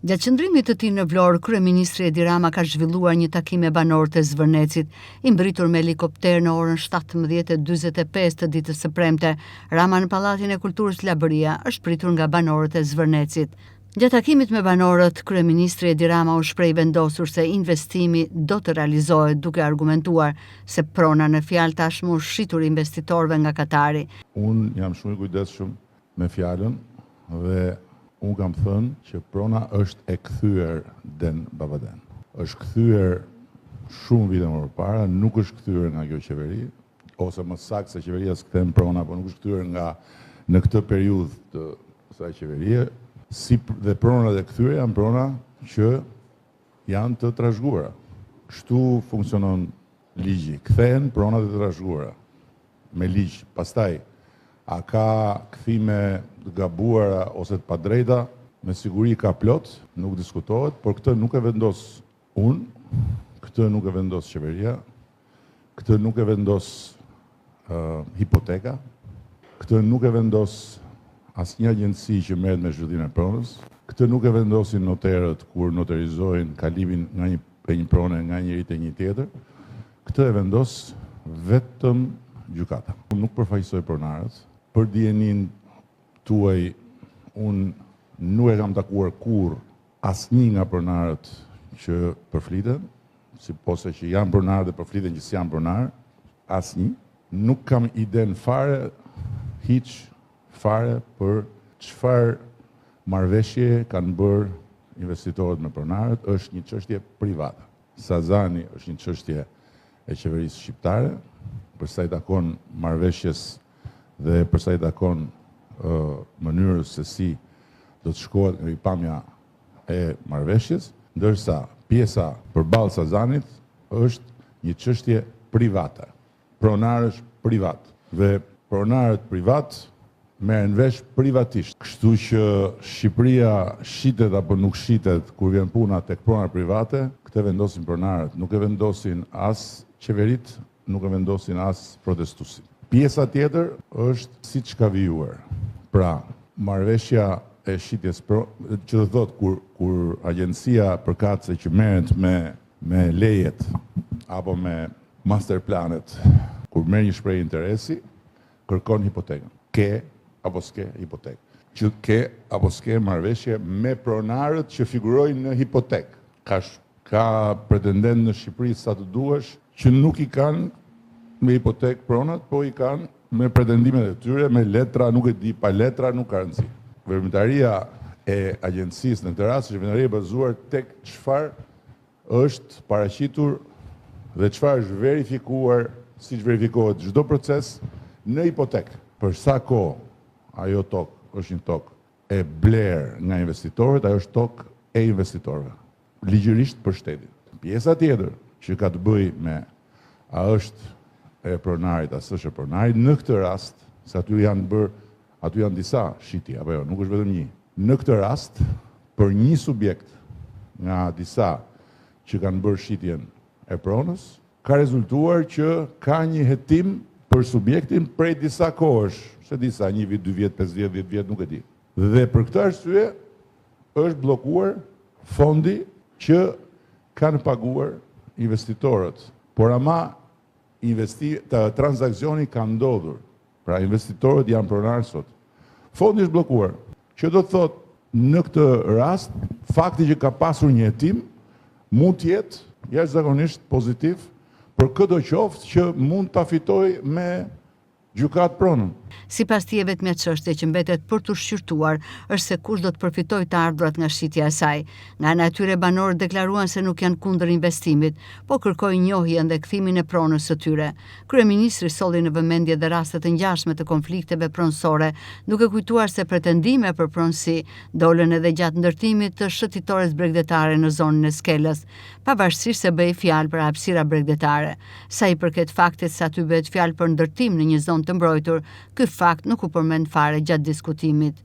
Gjatë qëndrimit të tij në Vlorë, kryeministri Edi Rama ka zhvilluar një takim me banorët e Zvërnecit. I mbërritur me helikopter në orën 17:45 të ditës së premte, Rama në Pallatin e Kulturës Labëria është pritur nga banorët e Zvërnecit. Gjatë takimit me banorët, kryeministri Edi Rama u shpreh i vendosur se investimi do të realizohet duke argumentuar se prona në fjalë tashmë u shitur investitorëve nga Katari. Unë jam shumë i kujdesshëm me fjalën dhe unë kam thënë që prona është e kthyer den babaden. Është kthyer shumë vite më përpara, nuk është kthyer nga kjo qeveri, ose më saktë se qeveria s'kthen prona, po nuk është kthyer nga në këtë periudhë të kësaj qeverie, si dhe pronat e kthyera janë prona që janë të trashëguara. Kështu funksionon ligji, kthehen pronat e trashëguara me ligj. Pastaj, a ka kthime të gabuara ose të padrejta? Me siguri ka plot, nuk diskutohet, por këtë nuk e vendos unë, këtë nuk e vendos qeveria, këtë nuk e vendos hipoteka, këtë nuk e vendos asnjë agjenci që merret me zhvillimin e pronës, këtë nuk e vendosin noterët kur noterizojnë kalimin nga një e një prone nga njëri te një tjetër, këtë e vendos vetëm gjykata. Unë nuk përfaqësoj pronarët, për dijeninë tuaj unë nuk e kam takuar kurrë asnjë nga pronarët që përfliten, si ose që janë pronarë dhe përfliten që s'janë pronarë, asnjë. Nuk kam idenë fare, hiç fare për çfarë marrëveshje kanë bërë investitorët me pronarët, është një çështje private. Sazani është një çështje e qeverisë shqiptare, për sa i takon marrëveshjes dhe për sa i takon mënyrës se si do të shkohet nga pikëpamja e marrëveshjes, ndërsa pjesa përballë Sazanit është një çështje private, pronarësh privat dhe pronarët privat merren vesh privatisht. Kështu që Shqipëria shitet apo nuk shitet kur vjen puna tek prona private, këtë e vendosin pronarët, nuk e vendosin as qeveritë, nuk e vendosin as protestuesit. Pjesa tjetër është siç ka vijuar. Pra, marrëveshja e shitjes pro, që do të thotë kur kur agjencia përkatëse që merret me me lejet apo me master planet, kur merr një shprehje interesi, kërkon hipotekën. Ke apo s'ke hipotekë. Që ke apo s'ke marrëveshje me pronarët që figurojnë në hipotekë. Ka Ka pretendentë në Shqipëri sa të duash që nuk i kanë me hipotekë pronat, po i kanë me pretendimet e tyre, me letra, nuk e di, pa letra, nuk ka rëndësi. Veprimtaria e agjencisë në këtë rast është veprimtari e bazuar tek çfarë është paraqitur dhe çfarë është verifikuar, siç verifikohet çdo proces në hipotekë. Për sa kohë ajo tokë është një tokë e blerë nga investitorët, ajo është tokë e investitorëve. ligjërisht për shtetin. Pjesa tjetër që ka të bëjë me a është e pronarit, a s'është e pronarit, në këtë rast, se aty janë bërë, aty janë disa shitje, apo jo, nuk është vetëm një. Në këtë rast, për një subjekt nga disa që kanë bërë shitjen e pronës, ka rezultuar që ka një hetim për subjektin prej disa kohësh, s'e di sa, një vit, dy vjet, pesë vjet, 10 vjet, nuk e di. Dhe për këtë arsye është bllokuar fondi që kanë paguar investitorët. Por ama investi, të, transaksioni ka ndodhur. Pra investitorët janë pronarë sot. Fondi është bllokuar. Që do të thotë në këtë rast, fakti që ka pasur një hetim mund të jetë jashtëzakonisht pozitiv për këdo qoftë që mund ta fitojë me gjykatë pronën. Sipas tij e vetmja çështje që mbetet për t'u shqyrtuar është se kush do të përfitojë të ardhurat nga shitja e saj. Nga ana e tyre banorët deklaruan se nuk janë kundër investimit, po kërkojnë njohjen dhe kthimin e pronës së tyre. Kryeministri solli në vëmendje dhe raste të ngjashme të konflikteve pronësore, duke kujtuar se pretendime për pronësi dolën edhe gjatë ndërtimit të shëtitores bregdetare në zonën e Skelës, pavarësisht se bëhej fjalë për hapësira bregdetare. Sa i përket faktit se aty bëhet fjalë për ndërtim në një zonë të mbrojtur, ky fakt nuk u përmend fare gjatë diskutimit.